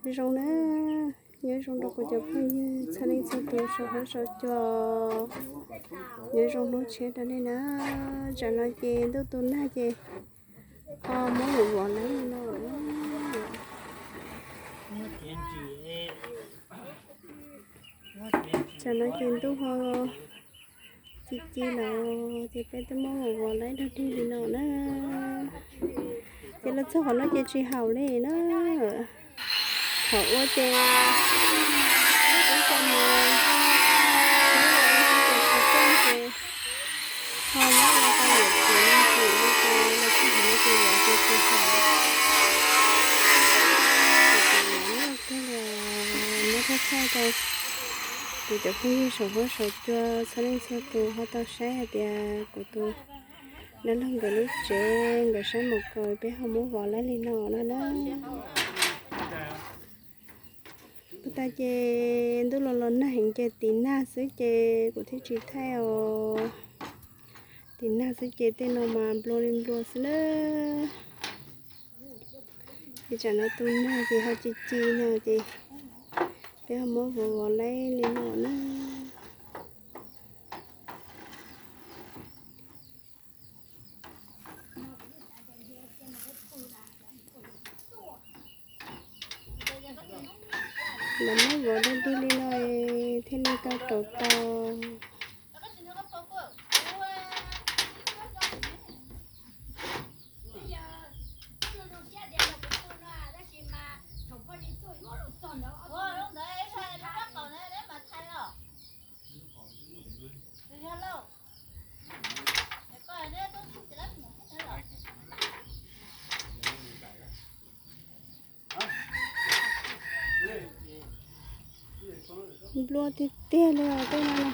Nyob zoo na, nyob zoo rau kuv cov phooj ywg txhua leej txhua tus saum huab saum cua. Nyob zoo hnub tshiab rau nej na. Tsam no ces ntuj tu nag ces ho muab vov vov laib li no. Tsam no ces ntuj ho ci ci lawm ces peb twb muab vov vov laib dog dig li no na. Ces los txog qhov no ces tsis haum li na. Thaum ua ces twb tau mus, ces ho nyob los tau yam txiv txiv li ces los txog qhov no ces vov ces tsis haum. Ces nyob kiag los muab thaij thaij rau kuv cov phooj ywg saum huab saum cua txhua leej txhua tus ho tau saib hais tias kuv tus dab laug nkawd lub tsev nkawd saib mus kaus peb ho muab vov laib li no no na. Ua tas ces ntuj los los nag heev ces tiv nag xwb ces kuv thiaj tsis thaij os. Tiv nag xwb ces tej no mas nplua li nplua xwb na. Ces tsam no tu nag ces ho ci ci no ces peb ho muab vov vov laib li no na. Los muab vov dog dig li no thiaj li tau rauv tau. Nplua tiag tiag li os tej no na.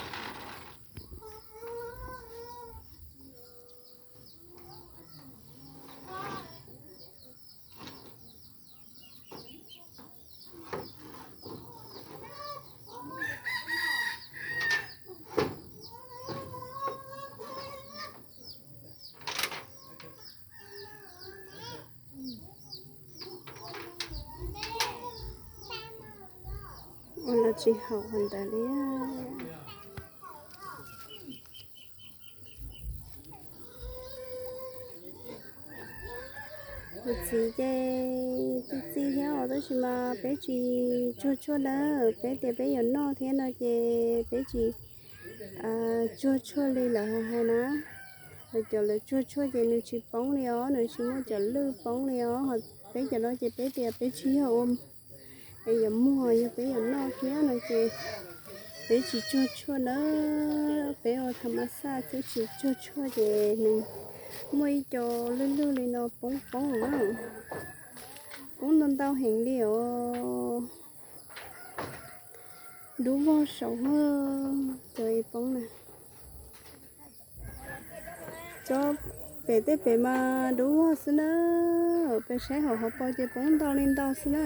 Ua los tsis haum hov ntawd li. Kuv txiv ces txi txiv thiab os tab sis mas peb tsis tsuag tshuaj na, peb tias peb yuav noj thiab no ces peb tsis tsuag tshuaj li lawv hais na. Cov lawv tsuag tshuaj ces nws tsis poob li os, nws tsis muaj cov lwj poob li os, peb cov no ces peb tias peb tsis yog ua es yuav muag, yog peb yuav noj thiab no ces peb tsis tsuag tshuaj na, peb ua tham mas xaj thiab tsis tsuag tshuaj ces nws muaj ib co lwj lwj li no poob poob na, poob ntau ntau heev li os. Dub vog saud, cov poob na. Cov pem tej pem mas dub vog xwb na, peb saib hauv hauv paus ces poob ntau li ntau xwb na.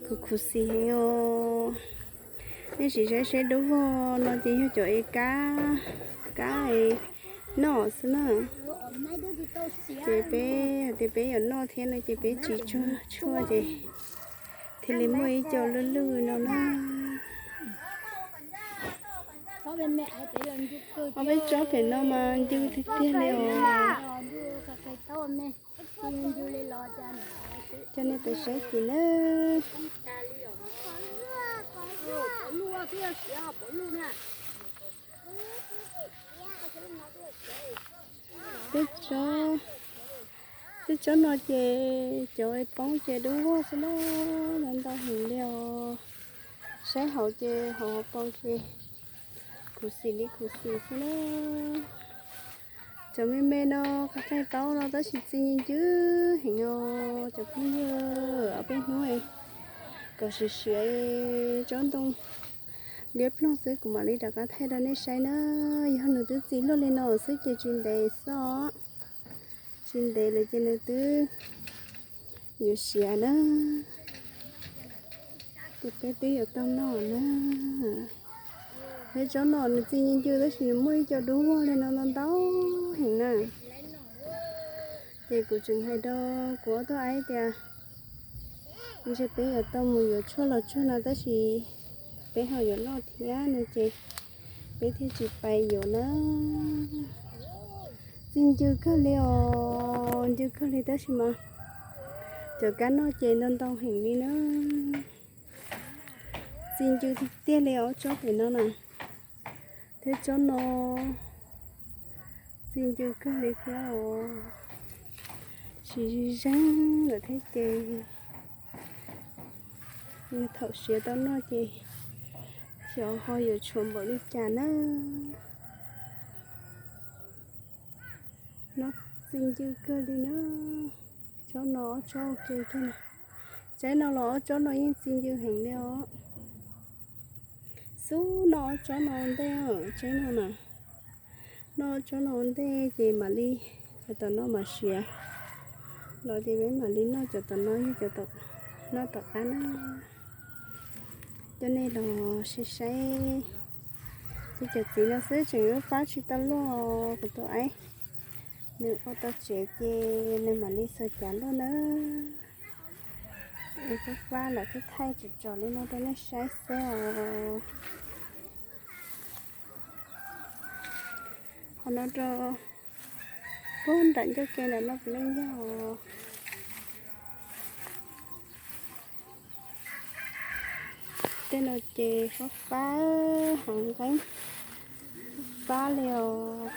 Khuv khuv xim heev os. Nej sim saib seb dub vog no ces yog cov es kab, kab es noj xwb na. Ces peb hais tias peb yuav noj thiab no ces peb tsis tsuag tshuaj ces thiaj li muaj ib co lwj lwj no na. Ob peb tsob pem no mas ncw tiag tiag li os. Coj nej pem saib kiag na. Peb tsob, peb tsob no ces cov poob ces dub vog xwb na, ntau ntau heev li os. Saib hauv ces hauv hauv paus ces khuv xim li khuv xim xwb na. Cov me me no qab qaij taub no tab sis txi ncw ncw heev os cov phooj ywg, ob peb hnub kom siav siav tsob ntoo liab ploog xwb kuv mam li rov qab thaij rau nej saib na. Yog nws twb txi luaj li no xwb ces tsis ntev xwb, tsis ntev lawm ces nws twb yuav siav na. Ces peb twb yuav tau noj na. Peb tsob no nws txi ncw ncw tab sis nws muaj ib co dub vog li no ntau ntau heev na. Ces kuv tseem hais rau kuv ob tug aib tias Ntshe peb yuav tau mus yuav tshuaj los tsuag no tab sis peb ho yuav loj thiab no ces peb thiaj tsis pais yuav na. Txi ncw kawg li os, ncw kawg li tab sis mas cov kab noj ces ntau ntau heev li na. Txi ncw tiag tiag li ob tsob pem no na, thiab tsob no txi ncw kawg li thiab os. Tsis zeeg lawm thiab ces thaum siav tau noj ces xyov ho yuav tshuav npaum li cas na. Noj txi ncw kawg li na. Tsob no ob tsob ua ke kawg na. Tsaib no los ob tsob no yeej txi ncw heev li os. Xub noj ob tsob no ua ntej, tsaib no na. Noj ob tsob no ua ntej ces mam li cov tom no mam siav los ces peb mam li noj cov tom no, yog cov tom no tom qab na. Coj nej los saib saib. Ces cov txiv no xwb tseem lub fab tsis tau luaj, kuv tus aib nws ua tau tsev ces nws mam li xaws cav luaj na. Es lub fab lawm thiaj thaij tsom tsom li no rau nej saib xwb os. Qhov no rau puag nram ncauj ke ntawm no puav leej yog. Tej no ces fab fab, hav nqeeb fab li os.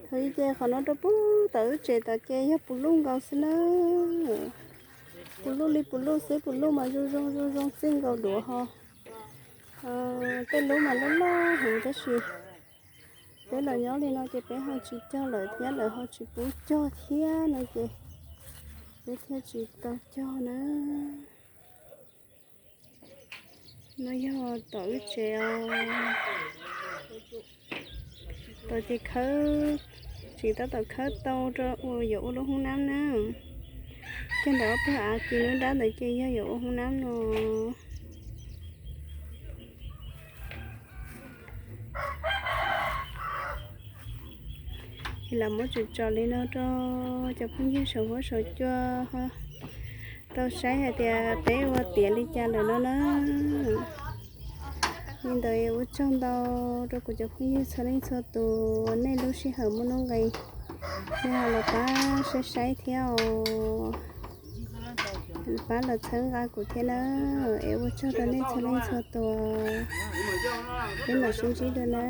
Thaum ub ces qhov no rau puag tom wb tsev tom ces yog pus luj nkaus xwb na. Pus luj li pus luj xwb, pus luj mas zoo zoo zoo zoo txij nkaus duav ho. Tej lub mas loj loj heev tab sis peb los nyob li no ces peb ho tsis cog lawm thiab, lawv ho tsis pub cog thiab no ces peb thiaj tsis tau cog na. No yog tom wb tsev os. Tom ces khawb, tseem tab tom khawb tau rau uas yuav ua lub hoob nab na. Kiag ntawm ob pawg av kis nruab nrab ntawd ces yog yuav ua hoob nab no. Es lam muab tsom tsom li no rau cov phooj ywg saum huab saum cua ho tau saib hais tias peb ua tiav li cas lawm no na. Li ntawd ua tsaug ntau rau kuv cov phooj ywg txhua leej txhua tus, nej lub sij hawm muaj nuj nqis, nej ho los pab saib saib thiab os. Pab los txhawb nqa kuv thiab na. Es ua tsaug rau nej txhua leej txhua tus, peb mam sib ntsib dua na.